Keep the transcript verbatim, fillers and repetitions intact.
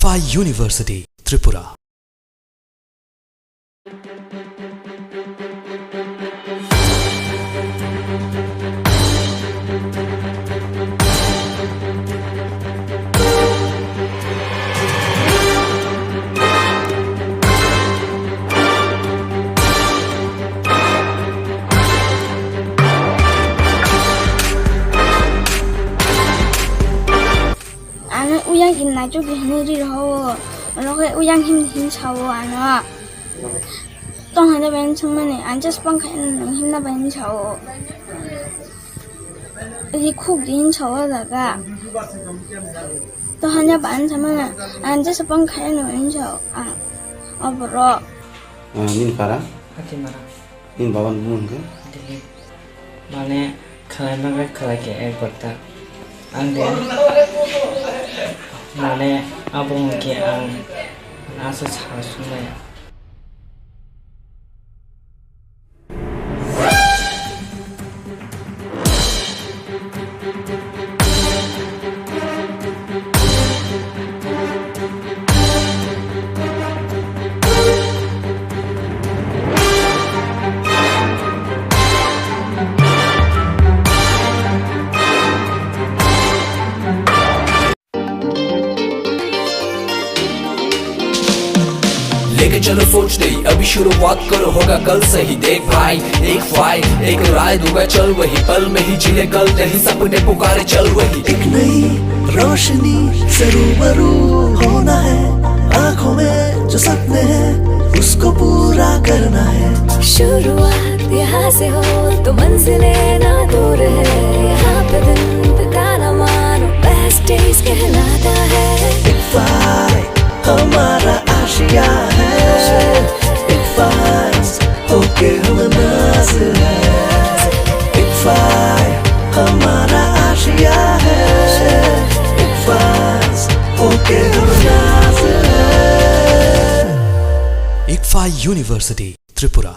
ICFAI University, Tripura. Ano uyang in naichuk di hinwi ri rw o. Oro khe uyang him hin sao ano. Tong hanya bai swngmani, ang just pang khai nwng himna bai sao. Ri khuk di hin sao jaga. Tong hanya bai swngmani, ang just pang khai nwng hin sao. Ah, aboro. Ah, nini para? Hakimara. Nini baba ni bumung hwnkhe? Dilip. Mane, khlai ma bai khlai khe ek bata. Ang de, mane, abo hwnkhe ang asa sa sumaya. लेके चलो सोच दे, अभी शुरुआत करो, होगा कल सही। देख भाई, एक फाइल, एक राय दूंगा, चल वही पल में ही जी ले कल, तेरी सपने पुकारे, चल वही। एक नई रोशनी से रूबरू होना है, आंखों में जो सपने हैं, उसको पूरा करना है। शुरुआत यहाँ से हो तो मंजिलें ना दूर है, यहाँ पे दिन बिताना मानो बेस्ट डेज कहलाता है। इक्फाई हमारा आशिया है, इक्फाई होके हम नाज है, इक्फाई हमारा आशिया है, इक्फाई होके हम नाज है। ICFAI University, Tripura.